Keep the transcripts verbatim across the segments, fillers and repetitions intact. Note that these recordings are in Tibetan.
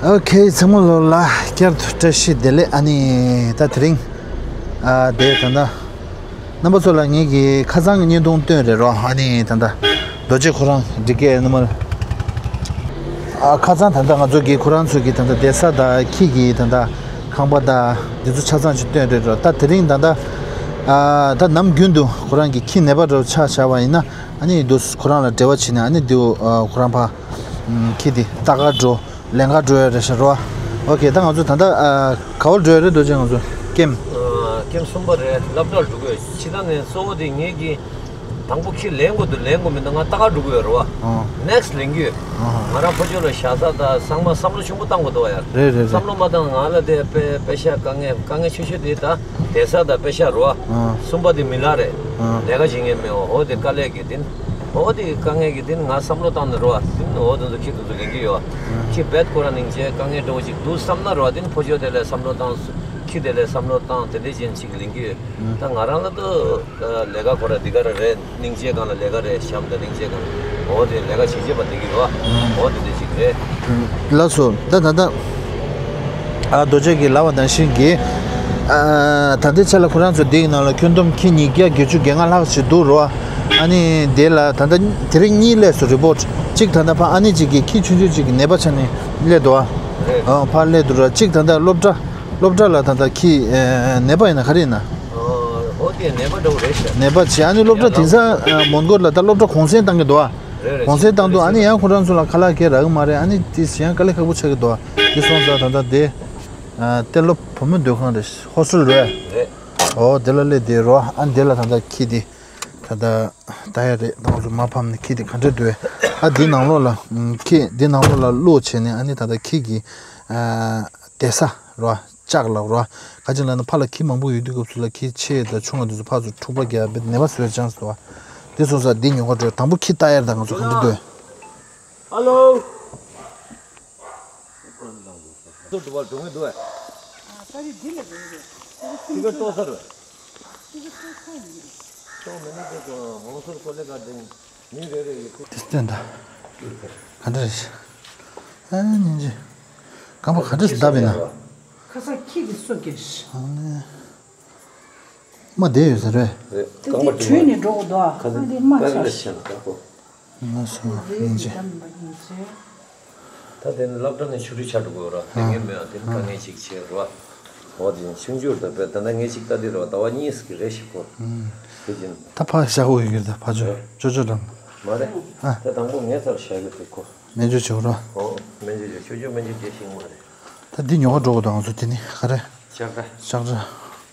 ཨོ་ཁེ། ཚང་མ་ལོ་ལ་བསྐྱར་དུ་བཀྲ་ཤིས་བདེ་ལེགས། ཨ་ནི་ད་དེ་རིང་ཨ་དེ་ད་ལྟ་རྣམ་པ་ཚོ་ལ་ངེད་ཀྱི་ཁ་སང་གི་བརྙན་ཐུང་སྟོན་རེད་རོ། ཨ་ནི་ད་ལྟ་རྡོ་རྗེ་ཁོ་རང་འགྲིག་གི་ནི་མ། ཨ་ཁ་སང་ད་ལྟ་ང་ཚོ་གི་ཁོ་རང་ཚོ་གི་ད་ལྟ་བསྡད་ས་དང་ཁྱི་གི་ད་ལྟ་ཁང་པ་དང་འདི་ཚོ་ཆ་ཚང་ཅིག་སྟོན་རེད་རོ། ད་དེ་རིང་ད་ལྟ་ཨ་ད་ནམ་རྒྱུན་དུ་ཁོ་རང་གི་ཁྱི་ནད་པ་འདྲ་བོ་ཆགས་བཞག་པ་ཡིན་ན། ཨ་ནི་འདུག་ཁོ་རང་ལ་འབྲེལ་བ་བྱས་ནས། ཨ་ནི་འདུག་ཨ་ཁོ་རང་ཕ་ཨམ་ཁྱི་དེ་ལྟ་གར་འགྲོ། ལེན་གར་འགྲོ་ཡ་རེད་ཤག་རོ། ཨོ་ཁེ། ད་ང་ཚོ་ད་ལྟ་ཨ་ག་པར་འགྲོ་ཡ་རེད། རྡོ་རྗེ། ང་ཚོ་ཀེམ། ཨ་ཀེམ་གསུམ་པ་རེད། སློབ་གྲྭར་འགྲོ་དགོས། ཕྱི་ད་ནས་གཙོ་བོ་དེ་ངེད་ཀྱི་དང་པོ་ཁྱི་ལེན་དགོས་འདུག་ལེན་དགོས་མི་འདུག་ང་ལྟ་གར་འགྲོ་དགོས་ཡ་རེད་བ། ཨོ། ནེག་སི་ཊི་ལེན་གྱི་ཡོད། ཨོ། ང་རང་ཕོ་ཅོ་ལ་བཞག་ས་དང་ཚང་མ་བསམ་བློ་ཆེན་པོ་བཏང་དགོས་འདུག་བ་ཡ། རེད་རེད་རེད། བསམ་བློ་མ་བཏང་ང་ལ་དེ་དཔེ་དཔེ་ཤ་དཀའ་ངལ་དཀའ་ངལ་ཆེ་ཤོས་དེ་ད་བསྡད་ས་དང་དཔེ་ཤ་རེད་བ། ཨོ། གསུམ་པ་དེ་མི་ལ་རེད། ཨོ། ལས་ཀ་བྱེད་མཁན་མེད་བ། འོ་དེ་དཀའ་ལས་ཀྱི་དེ། འོ་དེ་དཀའ་ངལ་གྱི་དེ་ང་བསམ་བློ་བཏང་ནས་རོ། དེ་འོ་དེ་ཚོ་ཁྱི་དེ་ཚོ་ལེན་གྱི་ཡོད། ཁྱི་རྦད་ཁོ་རང་སྙིང་རྗེ། དཀའ་ངལ་འདྲ་བོ་ཅིག་འདུག་བསམ་ན་རོ། དེ་ཕོ་ཅོ་དེ་ལ་བསམ་བློ་བཏང་། ཁྱི་དེ་ལ་བསམ་བློ་བཏང་། དེ་འདྲ་ཅན་ཅིག་ལེན་གྱི་ཡོད། ད་ང་རང་ལ་ད་ལས་ཀ་ཁོ་ར་འདི་ག་ར་རེད། སྙིང་རྗེ་སྒང་ལ་ལས་ཀ་རེད། གཤམ་དང་སྙིང་རྗེ་སྒང་ལ་འོ་དེ་ལས་ཀ་བྱེད་བྱེད་པ་འདི་གི་རོ། འོ་དེ་འདྲ་ཅིག་རེད། ལགས་སོ། ད་ད་ད། ཨ་རྡོ་རྗེ་གིས་ལབ་པ་ནང་བཞིན་གྱི། ཨ་ད་ལྟའི་ཆ་ལ་ཁོ་རང་ཚོ་འདིའི་ནང་ལ་ཁྱོན་བསྡོམས་ཁྱི་ཉིས་བརྒྱ་བརྒྱད་ཅུ་གྱ་ལྔ་ལྷག་ཅིག་འདུག་རོ། ཨ་ནི་དེ་ལ་ད་ལྟ་དེ་རིང་གཉིས་སླེབས་སོང་རི་པོ་ཊི། གཅིག་ད་ལྟ་ཕ་ཨ་ནི་གཅིག་གི་ཁྱི་ཆུང་ཆུང་གཅིག་གི་ནད་པ་ཆགས་ནས་སླེབས་འདུག་ཨ། རེད། ཨ་ཕར་སླེབས་འདུག་ར། གཅིག་ད་ལྟ་སློབ་གྲྭ། སློབ་གྲྭ་ལ་ད་ལྟ་ཁྱི་ཨ་ནད་པ་ཡིན་ན་ག་རེ་ཡིན་ན། ཨོ་དེ་ནད་པ་འདྲ་བོ་རེད་ཤག་ནད་པ་བྱས། ཨ་ནི་སློབ་གྲྭ་དེང་སང་ཨ་མོན་གྷོ་ལ་ད་སློབ་གྲྭ་གུང་སེང་བཏང་གི་འདུག་ཨ། རེད་རེད། གུང་སེང་བཏང་འདུག་ཨ་ནི་ཡང་ཁོ་རང་ཚོ་ལ་ཁ་ལག་གས་རག་གི་མ་རེད། ཨ་ནི་དེ་ཡང་དཀའ་ལས་ཁག་པོ་ཆགས་ཀྱི་འདུག་ཨ། དེ་སོང་ཙང་ད་ལྟ་དེ་ཨ་གཏན་སློབ་བུ་མོ་སྡོད་ཁང་རེད། ཧོ་སི་ཊལ་རེད། རེད། ཨོ་དེ་ལ་སླེབས་བསྡད་རོ། ཨ་ནི་དེ་ལ་ད་ལྟ་ཁྱི་དེ་ད་ལྟ་ལྟ་ཡ་རེད། ད་ང་ཚོ་མར་ཕབ་ནས་ཁྱི་དེ་ག་འདྲ་འདུག་ཨ་འདི་ནང་ལོགས་ལ་ཨམ་ཁྱི་འདི་ནང་ལོགས་ལ་བླུགས་བྱས་ནས། ཨ་ནི་ད་ལྟ་ཁྱི་གི་ཨ་བསྡད་ས་རོ། ལྕགས་ལ་རོ། ག་ཅི་ལབ་ན་ཕར་ལ་ཁྱི་མང་པོ་ཡོད་དུས་སྐབས་སུ་ལ་ཁྱི་ཆེ་དང་ཆུང་བ་དེ་ཚོ་ཕར་ཚུར་འཁྲུག་པ་རྒྱག་པའི་ནད་པ་བཟོ་བའི་ཅན་སི་འདུག་བ། དེ་སོང་ཙང་འདི་ཉོ་ག་འགྲོ། དང་པོ་ཁྱི་ལྟ་ཡར་དང་ང་ཚོ་ག་འདྲ་འདུག་ཧ་ལོ། ཚོ་འགྲོ་བ་འགྲོ་ངེས་འདུག་ཨ། ཏ་རིག་འདི་ལ་འགྲོ་གི་རེད། ཏི་ག་ཏོ་ས་རེད། ཏི་ག་ཏོ་ས་ཡིན་གྱི་རེད། ཏོ་མེད་ན་ཏེ་ཏོ་ཧོང་སོར་ཀོ་ལེ་ག་དེ་མི་རེ་རེ་ཡོད་ཁུ། དེ་སྟོན་ད། ག་འདྲ་རེད། ཨ་ནི་ཅི། རྐང་པ་ག་འདྲ་ཞིག་བརྡབས་ཡིན་ན། ཁ་སང་ཁྱི་གི་སོ་སྐྱེས། ཨ་ནི། རྨ་བསྡད་ཡོད་ས་རེད། རེད། དེ་རྐང་པ་དེ་བྲོས་ནས་འགྲོ་གི་འདུག་ཨ། ཁ་སང་དེ་རྨ་པར་ཆགས་ལ་ཤི། ཤ་ན་ཀ་ཀོ། ང་སོ་ཡིན་ཅི། ད་དེ་ནི་སློབ་གྲྭ་ནས་ཆུ་རུད་ཆགས་འགྲོ་དགོས་ར། དེ་ངས་མེད་ཨ། དེ་ནི་དཀའ་ངལ་ཅིག་བྱས་ར། འོ་དེ་ཆུང་ཆུང་ད་བས་ད་ལྟ་ངས་ཅིག་ལྟ་དུས་ར་ཟླ་བ་གཉིས་ཀྱི་རེ་ཞིག་གོ། དེ་བཞིན་ད་ཕར་བཞག་དགོས་ཡོད་ཀྱི་རེད། ད་ཕར་ཅོ་ཅོ་ཅོ་འགྲམ། མ་རེད། ཨ། ད་དང་པོ་ངས་ཚར་བཞག་གི་དེ་ཁོ། སྨན་བཅོས་བྱེད་ར། འོ་སྨན་བཅོས་བྱེད། ཆུ་ཆུ་སྨན་བཅོས་བྱེད་ཤིང་མ་རེད། ད་འདི་ཉོ་ག་འགྲོ་དགོས། ད་ང་ཚོ་དེ་ནི་ག་རེ། ལྕགས་དྲ། ལྕགས་དྲ།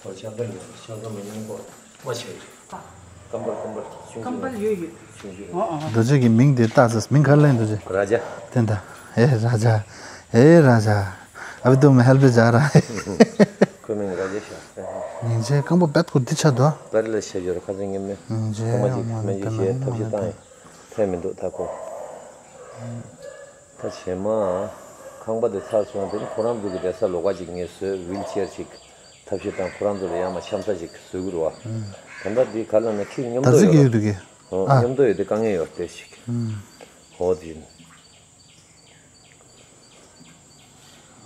ཨོ་ལྕགས་དྲ་ཉོ། ལྕགས་དྲ་མི་ཉན་གོ། མ་ཆེ་རེད། ཀམ་པལ་ཀམ་པལ་ཆུང་ཆུང་། ཀམ་པལ་ཡོད་ཡོད། ཆུང་ཆུང་། ཨོ་ཨོ། རྡོ་རྗེ་གི་མིང་དེ་བཏགས་ཚར། མིང་ག་རེ་ལེན། རྡོ་རྗེ། རཱ་ཇ། དེ་འདྲ། ཨེ་རཱ་ཇ། ཨེ་རཱ་ཇ། ཨ་བི་ཏུ་མི་ཧེལ་པེ་ཇ་ར། ཁོའི་མིང་རཱ་ཇེ་ཤ། སྙིང་རྗེ། རྐང་པ་རྦད་ཁོ་འདི་ཆགས་འདུག་ཨ། པར་ལ་ཆ་འཇོར་ཁ་སང་ངེས་མེད། སྙིང་རྗེ། ཁོ་མ་ཅིག་སྨན་བཅོས་བྱས་ཐབས་ཤེས་བཏང་ཡིན། ཕན་མི་འདུག་ད་ཁོ། ད་བྱེ་མ། ཁང་པ་དེ་ཚར་སོང་། དེ་ནི་ཁོ་རང་ཚོ་གི་བསྡད་ས་ལོགས་ཀ་ཅིག་ངས་བཟོས། ཝིལ་ཆེར་ཅིག་ཐབས་ཤེས་དང་ཁོ་རང་ཚོ་ལ་ཡང་མ་འཆམ་ས་ཅིག་བཟོ་གི་རེད་བ། ད་ལྟ་འདི་ག་ལ་ན་ཁྱི་མཉམ་ད་དུ་ཚིག་ཡོད་ཡོད་དུ་གི། ཨ། མཉམ་དུ་ཡོད་དུས་དཀའ་ངལ་ཡོད་དེ་ཅིག་ཨོ་དེ་ཡིན།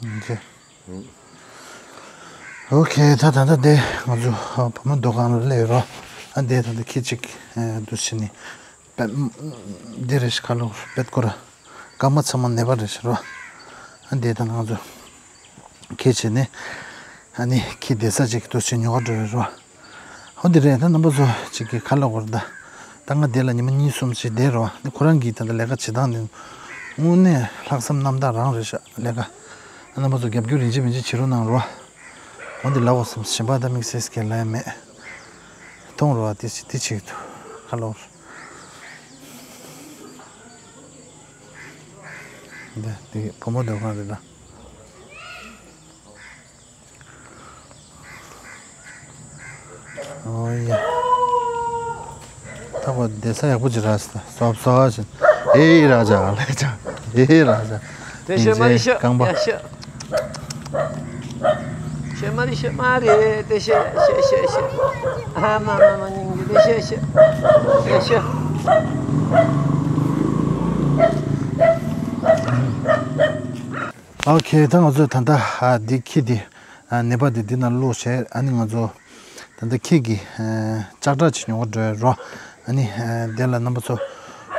ཨོ་ཁེ། ཨོ་ཁེ། ད་ད་ད་དེ་ང་ཚོ་བུ་མོ་སྡོད་ཁང་ལ་སླེབས་ཡོད་རོ། ཨ་འདི་ད་ད་ཁྱི་ཅིག་འདུག་བྱས་ནས། པད། འདི་རེད་ཤག་ཁ་ལོ་པད་ཀོ་ར། སྐར་མ་ཚང་མ་ནད་པ་རེད་ཤག་རོ། ཨ་འདི་ད་ང་ཚོ་ཁྱི་བྱས་ནས། ཨ་ནི་ཁྱི་བསྡད་ས་ཅིག་འདུག་བྱས་ཉོ་ག་འགྲོ་ཡོད་རོ། ཨོ་འདི་རེད། ད་རྣམ་པ་ཚོ་ཅིག་གི་ཁ་ལོ་གོར་ད། ད་ང་འདི་ལ་ཉི་མ་གཉིས་གསུམ་ཅིག་བསྡད་རོ། ཨ་ནི་ཁོ་རང་གིས་ད་ལྟ་ལས་ཀ་བྱེད་སྟངས་ནི་དངོས་གནས་ལྷག་བསམ་རྣམ་དག་རང་རེད་ཤག་ལས་ཀ། རྣམ་པ་ཚོ་རྒྱབ་སྐྱོར་ཡིན་གཅིག་མིན་གཅིག་བྱེད་རོགས་གནང་རོགས། འོ་འདི་ལབ་དགོས་བསམ། གཞན་པ་ད་དམིགས་བསལ་གྱི་ལབ་ཡ་མེད། མཐོང་རོགས། དེ་ཅི་དེ་ཅིག་ཏུ་ཁ་ལོ། འདི་འདི་བུ་མོ་སྡོད་ཁང་རེད་ད། ཨོ་ཡ། ད་བ་བསྡད་ས་ཡག་པོ་ཅིག་རག་སོང་། སོབ་སོབ་ཅིག་ཨེ་ར་ཇ་ལེ་ཇ། ཨེ་ར་ཇ། དེ་ཤེ་མ་རི་ཤ། རྐང་པ། ཡ་ཤ། ཤེ་མ་རི་ཤ་མ་རི། དེ་ཤེ་ཤེ་ཤེ་ཤེ། ཨ་མ་མ་མ་ཉིང་གི་དེ་ཤེ་ཤེ། ཡ་ཤ། ཨོ་ཁེ། ད་ང་ཚོས་ད་ལྟ་ཨ་འདི་ཁྱི་འདི་ཨ་ནད་པ་འདི་འདི་ནང་བླུགས་བྱས། ཨ་ནི་ང་ཚོ་ད་ལྟ་ཁྱི་གི་ཨ་ལྕགས་དྲག་ཅིག་ཉོ་ག་འགྲོ་ཡ་རོ། ཨ་ནི་ཨ་དེ་ལ་རྣམ་པ་ཚོ་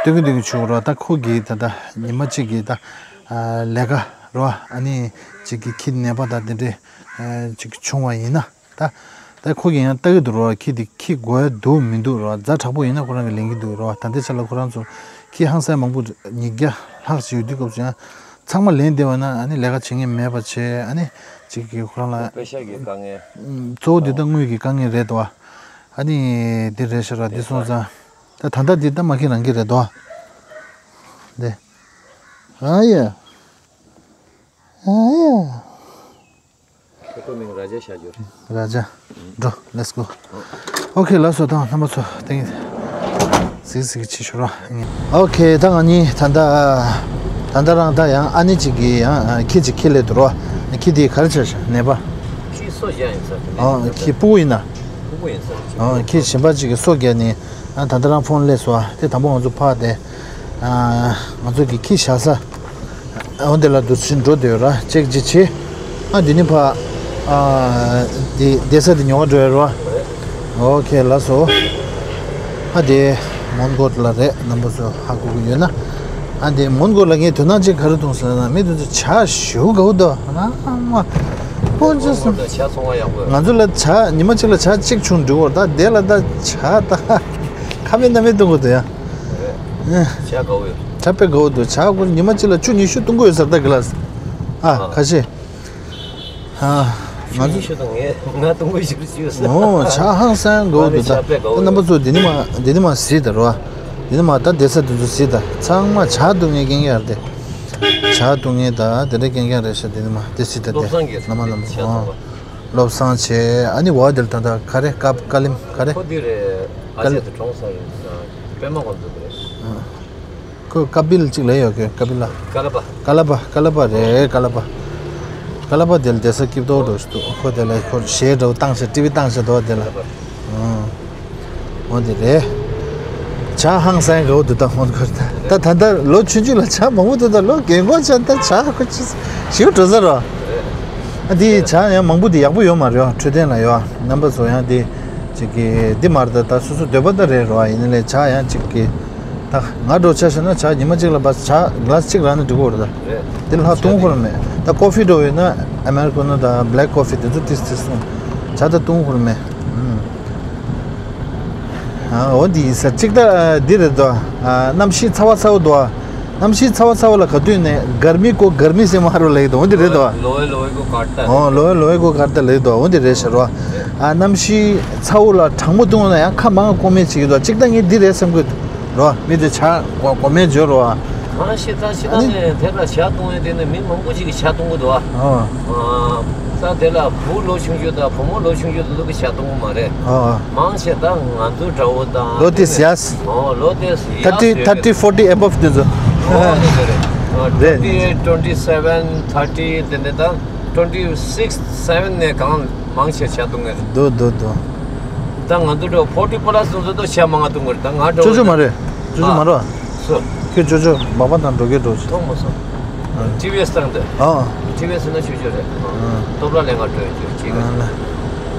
སྟོན་གི་སྟོན་གི་བྱུང་རོ། ད་ཁོ་གི་ད་ལྟ་ཉི་མ་གཅིག་གི་ད་ཨ་ལས་ཀ་རོ། ཨ་ནི་ཅིག་གི་ཁྱི་ནད་པ་ད་དེ་འདྲས་ཨ་ཅིག་བྱུང་བ་ཡིན་ན། ད་ད་ཁོ་གིས་ཡང་ལྟ་གི་འདུག་རོ། ཁྱི་དེ་ཁྱི་དགོས་འདུག་མི་འདུག་རོ། ཛ་དྲག་པོ་ཡིན་ན་ཁོ་རང་གིས་ལེན་གི་འདུག་རོ། ད་ལྟའི་ཆ་ལ་ཁོ་རང་ཚོ་ཁྱི་ཧང་སང་མང་པོ་ཉིས་བརྒྱ་ལྷག་ཅིག་ཡོད་དུས་སྐབས་སུ་ཡང་ཚང་མ་ལེན་བསྡད་པ་ན་ཨ་ནི་ལས་ཀ་བྱེད་མཁན་མེད་པ་བྱས། ཨ་ནི་ཅིག་གིས་ཁོ་རང་ལ་པེ་ཤ་གི་དཀའ་ངལ། གཙོ་བོ་འདི་ད་དངུལ་གྱི་དཀའ་ངལ་རེད་དོ། ཨ་ནི་འདི་རེད་ཤག་ར། འདི་སོང་ཙང་ད་ད་ལྟ་འདི་ད་མ་ཁྱི་རང་གི་རེད་དོ། འདི་ཨ་ཡ། ཨ་ཡ། ཁྱེད་ཁོའི་མིང་ར་ཇ་བཞག་རྒྱུ་རེད། ར་ཇ། འགྲོ། Let's go. ཨོ་ཁེ། ལགས་སོ། ད་རྣམ་པ་ཚོ་ཏིང་གཟིགས་གཟིགས་བྱེད་ཤོག་ར། ཨོ་ཁེ། ད་ང་གཉིས་ད་ལྟ་ད་ལྟ་རང་ད་ཡང་ཨ་ནེ་གཅིག་གིས་ཡང་ཨ་ཁྱི་གཅིག་ཁྱི་ལས་དུ་རོ། ཁྱི་དེ་ག་རེ་བྱས་ཤག་ནད་པ། ཁྱི་སོ་བརྒྱབ་ཡིན་ས་རེད། ཨོ་ཁྱི་སྤུ་གུ་ཡིན་ན། སྤུ་གུ་ཡིན་ས་རེད། ཨོ་ཁྱི་གཞན་པ་གཅིག་གིས་སོ་བརྒྱབ་ནས། ཨ་ད་ལྟ་རང་ཕོན་སླེབས་སོང་། ཨ་དེ་དང་པོ་ང་ཚོ་ཕར་དེ་ཨ་ང་ཚོ་གི་ཁྱི་བཞག་ས་འོ་དེ་ལ་འདུག་ཕྱིན་འགྲོ་འདོད་ར། ཅེག་ཅིག་བྱེད། ཨ་འདི་ནི་ཕ་ཨ་དེ་བསྡད་ས་དེ་ཉོ་ག་འགྲོ་ཡ་རོ། ཨོ་ཁེ། ལགས་སོ། ཨ་དེ་མོན་གྷོ་ལ་རེད། རྣམ་པ་ཚོ་ཧ་གོ་གི་ཡོད་ན། ཨ་དེ་མོན་གྷོ་ལ་ངས་དོ་སྣང་ཅིག་ག་རེ་གཏོང་ཟེར་ན། མི་དེ་ཚོ་ཇ་ཞེ་པོ་དགའ་པོ་འདུག་ཨ་མ། ཁོ་ཚོ་སོང་། ཇ་ཚོང་བ་ཡག་པོ། ང་ཚོ་ལ་ཇ་ཉི་མ་གཅིག་ལ་ཇ་གཅིག་བྱུང་འགྲིག་གོ། ད་དེ་ལ་ད་ཇ་ད་ཁ་མེད་སྣ་མེད་གཏོང་གི་འདུག་ཡ། ཇ་དགའ་པོ་ཡོད། ཇ་དཔེ་དགའ་པོ་འདུག་ཇ་ཁོ་ཉི་མ་གཅིག་ལ་ཆུ་ཉི་ཤུ་བཏུང་གི་ཡོད་ཟེར། ད་གི་ལ་ཨ་ཨ་ཁ་ཤས། ཨ་ང་ཆུ་ཚོ་ཉི་ཤུ་དང་ངས་ང་བཏུང་གི་ཡོད་ཟེར། ཨོ་ཇ་ཧང་སང་དགའ་པོ་འདུག་ད་ད་རྣམ་པ་ཚོ་འདི་ནི་མ་འདི་ནི་མ་གཟིགས་ད་རོ། འདི་ནི་མ་ད་བསྡད་ས་དེ་ཚོ་གཟིགས་ད། ཚང་མ་ཇ་བཏུང་མཁན་རྐྱང་རྐྱང་རེད་དེ། ཇ་བཏུང་མཁན་ད་དེ་འདྲ་རྐྱང་རྐྱང་རེད་ཤག་འདི་ནི་མ་དེ་གཟིགས་ད་དེ། བློ་བཟང་གིས་ལམ་མ་ལམ་མ་ཇ་ཨོ་བཏུང་བ། བློ་བཟང་བྱས། ཨ་ནི་འོ་དེར་ད་ལྟ་ག་རེ་ཀ་ཀ་ལིམ་ག་རེ། ཁོ་འདི་རེད། ཨ་ཀ་ཅེ་ལིམ། དུ་གྲོངས་ས་རེད། པད་མ་དགོན་པ་རེད། ཁོས་ཀ་པིལ་གཅིག་ལས་ཡོད་གི། ཀ་པིལ་ལ། ཀ་ལ་པ། ཀ་ལ་པ། ཀ་ལ་པ་རེད། ཀ་ལ་པ། ཀ་ལ་པ་དེ་ལ་བསྡད་ས་སྐྱིད་པོ་འདྲ་ཞིག་འདུག་ཁོ་དེ་ལ་ཁོ་གཞས་འདྲ་བོ་བཏང་བྱས། ཊི་ཝི་བཏང་བྱས་འདུག་དེ་ལ། ཨང་། འོ་དེ་རེད། ཇ་ཧང་སང་དགའ་པོ་འདུག་ད་ཧོན་ཁར་ད་ད་ད་ལོ་ཆུང་ཆུང་ལ་ཇ་མང་པོ་འདུག་ད་ལོ་རྒན་གོག་ཆགས་ད་ཇ་ཁོ་ཅི་ཞིག་འགྲོ་ས་རོ། ཨ་འདི་ཇ་ཡང་མང་པོ་འདི་ཡག་པོ་ཡོད་མ་རེད། འཕྲོད་བསྟེན་ལ་ཡོད། རྣམ་པ་ཚོ་ཡང་འདི་ཅིག་གི་འདི་མ་རེད་ད། ད་སོ་སོ་འདོད་པ་ད་རེད་རོ། ཡིན་ནའི་ཇ་ཡང་ཅིག་གི་ད་ང་འདྲ་བོ་ཆ་བཞག་ན་ཇ་ཉི་མ་གཅིག་ལ་བ་ཇ་གི་ལཱ་སི་གཅིག་རག་ན་འགྲིག་གི་རེད་ད། རེད། དེ་ལ་ལྷག་བཏུང་ཁུལ་མེད། ད་ཀོ་ཧྥི་འདྲ་བོ་ཡོད་ན་ཨ་མེ་རི་ཀ་ནོ་དང་བྷེ་ལེག་ཀོ་ཧྥི་དེ་ཚོ་ཏིས་ཏིས་སོང་། ཇ་ད་བཏུང་ཁུལ་མེད། ཨ་འོ་འདི་ཡིན་ས་གཅིག་ད། འདི་རེད་དོ། གནམ་གཤིས་ཚ་བ་ཚ་བོ་འདུག་གནམ་གཤིས་ཚ་བ་ཚ་བོ་ལ་ག་དུས་ནས་གར་མི་ཀོ་གར་མི་སེ་མ་རོ་ལེགས་དོ། འོ་འདི་རེད་དོ། ལོ་ཨེ་ལོ་ཨེ་ཀོ་གར་ད། ཨོ་ལོ་ཨེ་ལོ་ཨེ་ཀོ་གར་ད་ལེགས་དོ། འོ་འདི་རེད་ཤག་རོ། ཨ་གནམ་གཤིས་ཚ་བོ་ལ་གྲང་མོ་བཏུང་ན་ཡང་ཁ་མང་ཀོ་མེད་ཅིག་ཡོད་དོ། གཅིག་ད་ངས་འདི་རེད་བསམ་གི་རོ། མི་དེ་ཇ་ཀོ་ཀོ་མེད་བརྗོད་རོ། གང་ཤེས་ད་ཤེས་ད་ནས་དེ་ལ་ཇ་བཏུང་ཡས་དེ་ནས་མི་མང་པོ་ཅིག་གིས་ཇ་བཏུང་གི་འདུག་ཨ། ཨོ། ད་དེ་ལ་བུ་ལོ་ཆུང་ཆུང་དང་བུ་མོ་ལོ་ཆུང་ཆུང་དེ་ཚོ་གིས་ཇ་བཏུང་གི་མ་རེད། ཨོ། མང་ཆེ་ད་ང་ཚོ་འདྲ་བོ་དང་ལོ་དེ་ཡས། ཨོ་ལོ་དེ་ཡས་ཐར་ཊི་ཡོད་ཐར་ཊི་ཕོར་ཊི་ཨེ་བབ་དེ་ཚོ། ཨོ་དེ་རེད། ཨོ་རེད། ཊུ་ཝེན་ཊི་ཨེཊ། ཊུ་ཝེན་ཊི་སེ་ཝེན། ཐར་ཊི་དེ་འདྲ་ད། ཊུ་ཝེན་ཊི་སིགས་སེ་ཝེན་ནས་གང་མང་ཆེ་ཇ་བཏུང་གི་རེད། འདུག་འདུག་འདུག་ད་ང་ཚོ་འདྲ་བོ་ཕོར་ཊི་པ་ལ་སི་དེ་ཚོ་ད་ཇ་མང་ང་བཏུང་གི་རེད། ད་ང་འདྲ་བོ་ཅོ་ཅོ་མ་རེད། ཅོ་ཅོ་མ་རེད། སུ། ཁྱོད་ཅོ་ཅོ་སྦག་སྦག་དང་འགྲོ་གི་འགྲོ་ཅིག་མཐོང་མ་སོང་། ཨ། ཊི་ཝི་ཨེསི་བཏང་སྟེ། ཨ། ཊི་ཝི་ཨེསི་ན་ཆོས་ཆོས་རེད། ཨ། སྟོབས་ལ་ལེན་ག་འགྲོ་ཡོད་ཅིག་ཅིག་ཨ་ལ།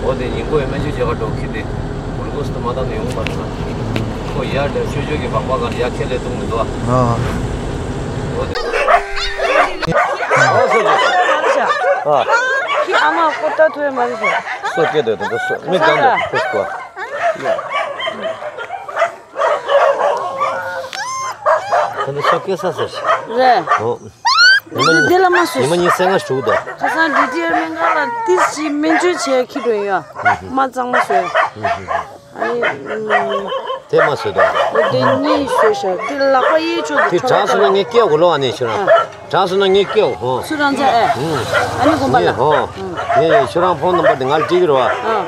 འོ་དེ་ཉིན་གུང་ཡང་སྨན་བཅོས་བྱེད་ག་འགྲོ་གི་དེ། གུ་ལུ་ཀོ་སི་དེ་མ་བཏང་ན་ཡོང་མ་རེད་ན། ཁོ་ཡར་དེ་ཆོས་ཆོས་ཀྱི་སྦག་སྦག་ག་ཡར་ཁས་ལེན་གཏོང་མི་འདུག་ཨ། ཨ། འོ་དེ། ཨ། ཁྱི་ཨ་མ་ཀོ་ཏ་ཐོས་མ་རེད་ཟེར། སོ་སྐྱེ་དེ་དེ་སོ་མིག་གང་དེ་ཁོ་སོ། ད་ནི་སོ་སྐྱེ་ས་ཟེར། རེད། ཨོ། འདི་འདི་ལ་མ་སོ། ཉི་མ་གཉིས་སེ་ལྔ་ཞུགས་དོ། ཁ་སང་ཌི་ཊི་ཨེ་མིན་ག་ལ་ཏིས་ཅི་སྨན་བཅོས་བྱས་ཁྱི་འགྲོ་ཡོད། མ་གཙང་མ་བཟོས། ཨ་ནི། དེ་མ་བཟོས་དོ། འདི་གཉིས་བཟོས་ཤག་འདི་ལག་པ་གཡས་ཕྱོགས་དེ་དེ་གྲགས་སོང་ན་ངས་སྐྱེལ་དགོས་ལོ། ཨ་ནི་ཁྱོད་རང་། གྲགས་སོང་ན་ངས་སྐྱེལ་དགོས་ཧོ། སུ་རང་ཚ་ཨེ། ཨ་ནི་དགོན་པ་ལ། ངས་ཧོ། ངས་ཁྱོད་རང་ཕོན་ནམ་པར་དེ་ང་ལ་སྤྲད་ཀྱི་རེད་བ།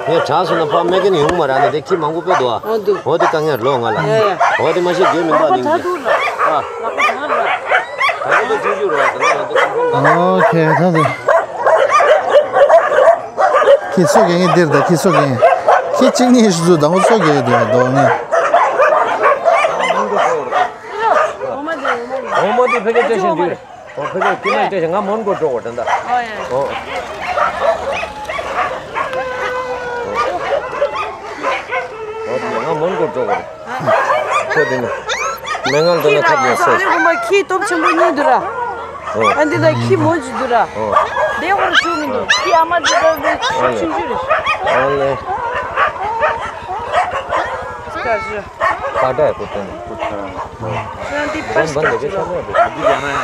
ངས་གྲགས་སོང་ན་ཕར་མེད་མཁན་ཡོང་མ་རེད། ཨ་ནི་དེ་ཁྱི་མང་པོ་དཔེ་འདུག་བ། འོ་འདུག་འོ་དེ་དཀའ་ངལ་ལོ་ང་ལ། ཡ་ཡ། འོ་དེ་མ་ཤེས་རྒྱུ་མིན་པ་ནིང་གི། ཨ། ད་ལྟ་ཆུང་ཆུང་རེད་བ། ད་ལྟ་ང་ཚོ་ཁམས་ཕྲུག་ལ། ཨོ་ཁེ། ད་དེ། ཁྱི་སོ་གེ་ངེ་འདིར་ད་ཁྱི་སོ་གེ། ཁྱི་གཅིག་གཉིས་ཤིག་ཚུར་དང་པོ་སོ་གེ་དེ་འདུག་ངེ། འོ་མ་དེ་ཕ་གི་སྟེ་ཤིན་དུས། ཨོ་ཕེ་ཕེ་ཀི་མ་ཏྲེ་ང་མོན་གོ་འགྲོ་གོ་དྲན་ད། ཨོ་ཡ། ཨོ། ཨོ་ང་མོན་གོ་འགྲོ་གོ། ཁོ་དེ་ནི་མེ་ངལ་དེ་ནི་ཁབ་ཡོད་སོ། ཨ་ནི་ཁོ་མ་ཁྱི་སྟོབས་ཆེན་པོ་གཉིས་འདུག་ར། ཨོ། ཨ་འདི་ལ་ཁྱི་མོ་ཅིག་འདུག་ར། ཨོ། དེ་བར་བཅུག་མི་འདུག་ཁྱི་ཨ་མ་འདི་ལ་འདི་ཆུང་ཆུང་རེད། ཨོ་ལེ། སྐད་ཆ། ཀ་ཏྲ་ཡ་པུ་ཏན། ཁྱེད་རང་འདི་ཕར་སྐད་ཆ་ལ། འདི་ཡང་ན།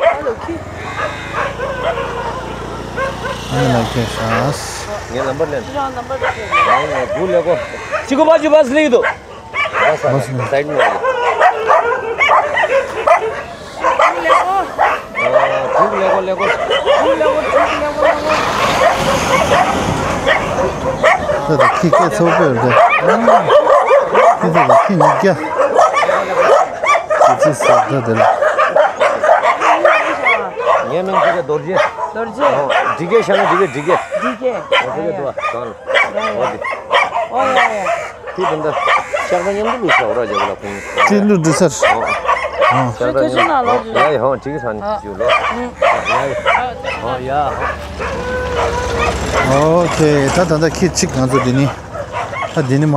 ཨ་ལོ་ཁྱི། ཨ་ལ་ཁྱེད་ཤ། ངའི་ལམ་བར་ལེན། ཁྱེད་རང་ལམ་བར་ལེན། ང་ང་དགུ་ལེ་གོ། ཅི་གོ་བ་ཅི་བ་སི་ལེ་དོ། བ་སི་ལེ་གོ། ཨ་དགུ་ལེ་གོ་ལེ་གོ། ད་ད་ཁྱི་སྐད་ཚོ་པོས་རེད། ཁྱི་ཚོ་ད་ཁྱི་ཉིས་བརྒྱ། ཁྱི་ཚོ་ཟ་ད་དེ་ལ། ངའི་མིང་འདི་ག་རྡོ་རྗེ། རྡོ་རྗེ། ཨོ། འདི་ག་ཤ་ན་འདི་ག་འདི་ག་འདི་ག་ཨོ་འདི་ག་འདུག་བ་གང་། ཡ་ཡ་ཡ། ཨོ་དེ། ཨོ་ཡ་ཡ། དེ་དེ་འདྲ་ཤག་པ་མཉམ་དུ་བླུགས་ཤག་ར་རྒྱབ་ལ་ཁུང་། དེ་བླུགས་འདི་སར། ཨོ། ཨོ་ཤག་པ་མཉམ་དུ། ཨོ་ཡ་ཡ་ཧོ་ཅིག་ས་ནི་ཅིག་ལོ། ཡ་ཡ། ཨོ་ཡ། ཨོ་ཁེ། ད་ད་ད་ཁྱི་གཅིག་ང་ཚོ་འདི་ནི། ད་འདི་ནི་མ་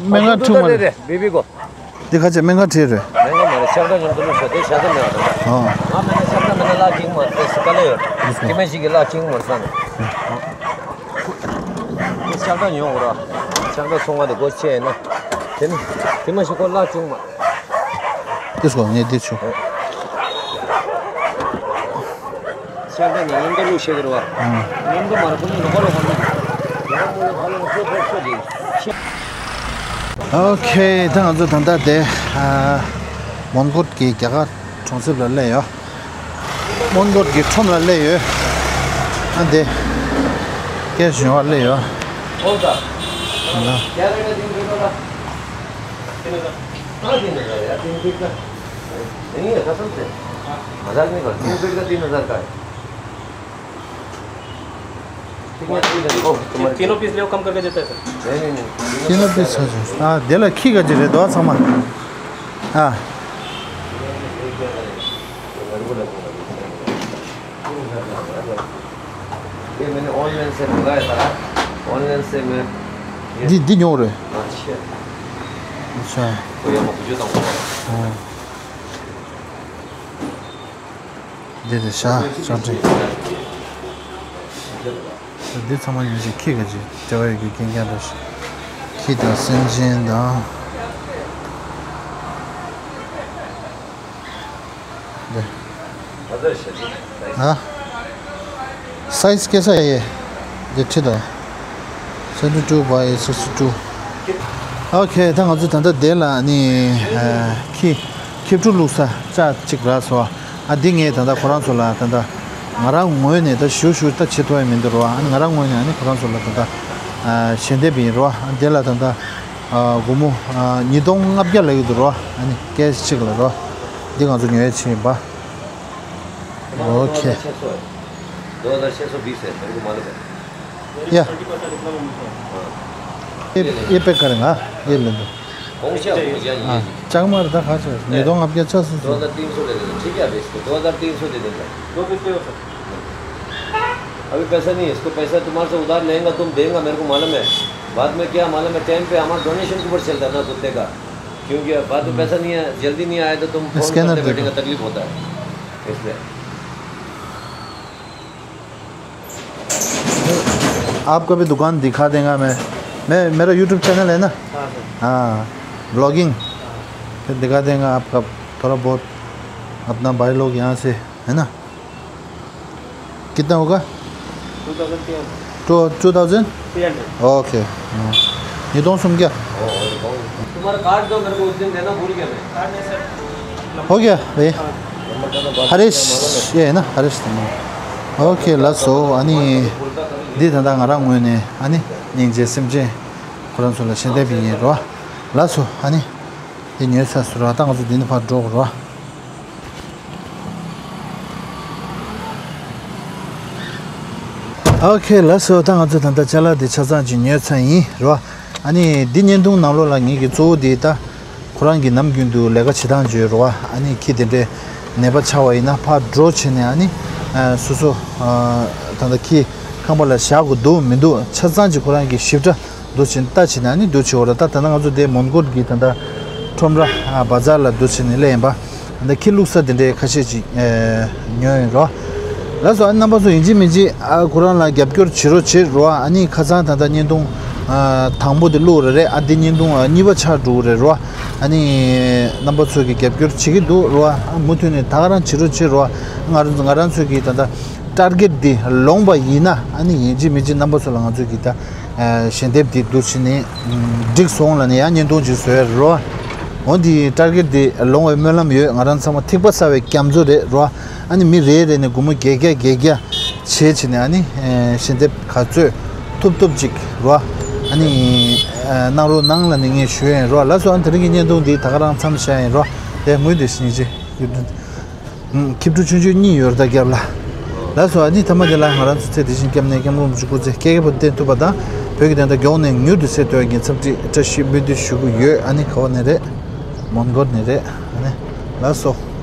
སྨན་ཁང་ཁྲུང་མ་རེད། རེད་རེད་བི་བི་གོ། འདི་ཁ་ཆེ་སྨན་ཁང་ཁྲིད་རེད། སྨན་ཁང་མ་རེད། ཤག་པ་མཉམ་དུ་བླུགས་ཤག་དེ་ཤག་པ་མེད་པ་དང་། ཨོ། ང་མེད་ན་ཤག་པ་མེད་ན་ལག་ཅིག་མ་རེད་ཟེར་ག་ལེ་ཡོད། དེ་མེད་ཞིག་གི་ལག་ཅིག་མ་རེད་ས་ནི། ཤག་ཏ་ཉོ་འོ་ར། ཤག་ཏ་ཚོང་ཁང་དེ་སྒོ་ཕྱེ་ཡིན་ན། དེ་ནི་དེ་མ་ཞིག་ཁོ་ལག་ཅུང་མ། དེ་སོ་ངས་འདི་ཆུ། ཤག་ཏ་ནི་ཡིན་ད་ལུག་ཤེས་ཀྱི་རེད་བ། ཡིན་ད་མ་རེད་ཁོ་ནི་ལོ་ཁ་ལོ་ཁ་ལོ། ཨོ་ཁེ། ད་ང་ཚོ་ད་ལྟ་དེ། མོན་གྷོ་གི་རྒྱ་གར་གྲོང་གསེབ་ལ་སླེབས་ཡོད། མོན་གྷོ་གི་ཁྲོམ་ལ་སླེབས་ཡོད། ཨ་འདི། སྐད་ཞུ་བ་སླེབས་ཡོད། ཨོ་ད། ཨ་ལ། ཡ་རེ་རེ་ཏིན་ཏིན་ལ། ཨ་ཏིན་ཧ་ཛར་ཡ་ཏིན་ཏིན་ལ། ནི་ཡ་ཁ་སམ་སེ། ཧ་ཛར་ནི་ག་ཏིན་ཏིན་ལ་ཏིན་ཧ་ཛར་ཀ། तीनों पीस ले, कम करके देता है सर। नहीं, नहीं, नहीं। तीनों पीस है सर। हाँ, दे ला, खी का जी रे, दो सामान। हाँ। ये मैंने ऑनलाइन से मंगाया था। ऑनलाइन से मैं ये दी, दी न्यों रे। अच्छा। अच्छा। तो ये मैं बुझे तो हूँ। हाँ। འདི་རེད་ཤག་ཅང་ཅིག་འདི་ཚང་མ་ཡོད་ཅིག་ཁྱི་ག་ཅིག་འབྲེལ་བ་ཡོད་རྒྱུ་རྐྱེན་རྐྱང་རེད་ཤག་ཁྱི་དང་སེམས་ཅན་དང་། འདི། ཨ། སའི་ཛི་སྐྱེ་ས་ཡེ། འདི་ཁྲི་དང་། seventy two by sixty two། ཨོ་ཁེ། ད་ང་ཚོ་ད་ལྟ་དེ་ལ་ནི་ཁྱི་ཁྱི་ཕྲུག་བླུགས་ས་ཅག་ཅིག་རག་སོང་། ཨ་འདི་ངས་ད་ལྟ་ཁོ་རང་ཚོ་ལ་ད་ལྟ་ང་རང་ངོས་ནས་ད་ཞུ་ཞུ་ད་བྱེད་ཐུབ་ཡ་མི་འདུག་རོ། ཨ་ནི་ང་རང་ངོས་ནས་ཨ་ནི་ཁོ་རང་ཚོ་ལ་ད་ལྟ་ཞལ་འདེབས་ཡིན་རོ། ཨ་འདི་ལ་ད་ལྟ་སྒོར་མོ་ཉིས་སྟོང་ལྔ་བརྒྱ་ལབ་ཀྱི་འདུག་རོ། ཨ་ནི་ཀེ་ཤི་གཅིག་ལ་རོ། འདི་ང་ཚོ་ཉོ་ཡ་ཕྱིན་ཡིན་པ། ཨོ་ཁེ། दो हज़ार छह सौ बीस है, मेरे को मालूम है। या। ये, ये पैक करेंगे, हाँ, ये ले लो। कौन सा हो गया ये? हाँ, चांगमार था, खास है। ये दो आपके अच्छा से दो हज़ार तीन सौ दे देना, ठीक है, अभी इसको दो हज़ार तीन सौ दे देना। दो पीस ले लो, सर। अभी पैसा नहीं है, इसको पैसा तुम्हारे से उधार लेगा, तुम देगा, मेरे को मालूम है। बाद में क्या मालूम है, टाइम पे हमारा डोनेशन के ऊपर चलता है ना कुत्ते का, क्योंकि बाद में पैसा नहीं है, जल्दी नहीं आया तो तुम फोन करते बैठेगा, तकलीफ होता है, इसलिए। आपका भी दुकान दिखा देगा मैं, मैं, मेरा YouTube चैनल है ना। हाँ सर। हाँ, ब्लॉगिंग। हाँ। फिर दिखा देगा आपका थोड़ा बहुत, अपना भाई लोग यहाँ से, है ना। कितना होगा? Two thousand three hundred. Two, two thousand? Three hundred. Okay. हाँ। ये दो सुन क्या? तुम्हारा कार्ड दो, मेरे को उस दिन देना भूल गया मैं। कार्ड नहीं सर। हो गया भाई। ཧ་རེ་ཤི། ཡེ་ན་ཧ་རེ་ཤི། ཨོ་ཁེ། ལགས་སོ། ཨ་ནི་འདི་ད་ལྟ་ང་རང་ངོས་ནས་ཨ་ནི་སྙིང་རྗེ་སེམས་ཅན་ཁོ་རང་ཚོ་ལ་ཞལ་འདེབས་ཡིན་རོ། ལགས་སོ། ཨ་ནི་འདི་ཉོས་ཚར་སོང་རོ། ད་ང་ཚོ་འདི་ནས་ཕར་འགྲོ་དགོས་རོ། ཨོ་ཁེ། ལགས་སོ། ད་ང་ཚོ་ད་ལྟ་ཅ་ལག་འདི་ཆ་ཚང་ཅིག་ཉོས་ཚར་ཡིན་རོ། ཨ་ནི་འདི་བརྙན་ཐུང་ནང་ལོགས་ལ་ངེད་ཀྱི་གཙོ་བོ་འདི་ད་ ཁོ་རང་གིས་ནམ་རྒྱུན་དུ་ལས་ཀ་བྱེད་སྟངས་བརྗོད་རོགས། ཨ་ནི་ཁྱི་དེ་འདྲའི་ནད་པ་ཆགས་པ་ཡིན་ན་ཕར་འགྲོ་བྱས་ནས། ཨ་ནི་ཨ་སོ་སོ་ཨ་ད་ལྟ་ཁྱི་ཁང་པ་ལ་བཞག་དགོས་འདུག་མི་འདུག་ཆ་ཚང་ཅིག་ཁོ་རང་གིས་ཞིབ་ཕྲ་འདུག་བྱས་ནས་ལྟ་བྱས་ནས། ཨ་ནི་འདུག་བྱས་འོ་ར། ད་ད་ལྟ་ང་ཚོ་དེ་མོན་གྷོ་གི་ད་ལྟ་ཁྲོམ་ར་ཨ་བ་ཛར་ལ་འདུག་བྱས་ནས་སླེབས་ཡིན་པ། ད་ལྟ་ཁྱི་བླུགས་ས་དེ་འདྲའི་ཁ་ཤས་ཅིག་ཨེ་ཉོས་ཡིན་རོ། ལགས་སོ། ཨ་ནི་རྣམ་པ་ཚོ་ཡིན་གཅིག་མིན་གཅིག་ཨ་ཁོ་རང་ལ་རྒྱབ་སྐྱོར་བྱེད་རོགས་བྱེད་རོ། ཨ་ནི་ཁ་སང་ད་ལྟ་བརྙན་ཐུང་ཨ་དང་པོ་དེ་བླུགས་རེད་རེད། ཨ་འདི་བརྙན་ཐུང་ཨ་གཉིས་པ་ཆགས་འགྲོ་གི་རེད་རོ། ཨ་ནི་རྣམ་པ་ཚོ་གིས་རྒྱབ་སྐྱོར་བྱེད་ཀྱི་འདུག་རོ། ཨ་མུ་མཐུད་ནས་ད་ག་རང་བྱེད་རོགས་བྱེད་རོ། ང་རང་ང་རང་ཚོ་གིས་ད་ལྟ་ཊར་གེཊ་འདི་ལོངས་པ་ཡིན་ན། ཨ་ནི་ཡིན་གཅིག་མིན་གཅིག་རྣམ་པ་ཚོ་ལ་ང་ཚོ་གིས་ད་ཨ་ཞལ་འདེབས་འདི་འདུག་བྱས་ནས་འགྲིག་སོང་ལབ་ནས་ཡང་བརྙན་ཐུང་ཅིག་བཟོས་རོ། འོ་འདི་ཊར་གེཊ་འདི་ལོངས་པའི་སྨོན་ལམ་ཡོད། ང་རང་ཚང་མ་ཐིགས་པ་བསགས་པའི་རྒྱ་མཚོ་རེད་རོ། ཨ་ནི་མི་རེ་རེ་ནས་སྒོར་མོ་བརྒྱད་བརྒྱ་བརྒྱད་བརྒྱ་བྱས་བྱས་ནས། ཨ་ནི་ཨ་ཞལ་འདེབས་ག་ཚོད་ཐུབ་ཐུབ་ཅིག་རོ། ཨ་ནི་ཨ་གནང་རོགས་གནང་ལབ་ནས་ངས་ཞུ་ཡ་ཡིན་རོ། ལགས་སོ། ཨ་ནི་དེ་རིང་གི་བརྙན་ཐུང་འདི་ད་ག་རང་མཚམས་བཞག་ཡིན་རོ། དེ་ངོས་འདི་བཞིན་ཅི་ཡོད། ཨུམ། ཁྱི་ཕྲུག་ཆུང་ཆུང་གཉིས་ཡོད་རེད་ད་རྒྱབ་ལ། ལགས་སོ། ཨ་ནི་མཐའ་མ་དེ་ལ་ང་རང་ཚོ་ཚེ་འདི་བཞིན་སྐྱབས་གནས་སྐྱབས་མགོན་རིན་པོ་ཆེ་སྐུ་ཚེ་བསྐལ་བརྒྱར་བརྟན་ཐུབ་པ་དང་། བོད་ཀྱི་བདེན་མཐའ་མགྱོགས་ནས་མྱུར་དུ་གསལ་ཐུབ་པའི་འགན་འཚབ་ཀྱིས་བཀྲ་ཤིས་སྨོན་འདུན་ཞུ་གི་ཡོད། ཨ་ནི་ག་བ་ནས་རེད། མོན་གྷོ་ནས་རེད། ཨ་ནི་ལགས་སོ།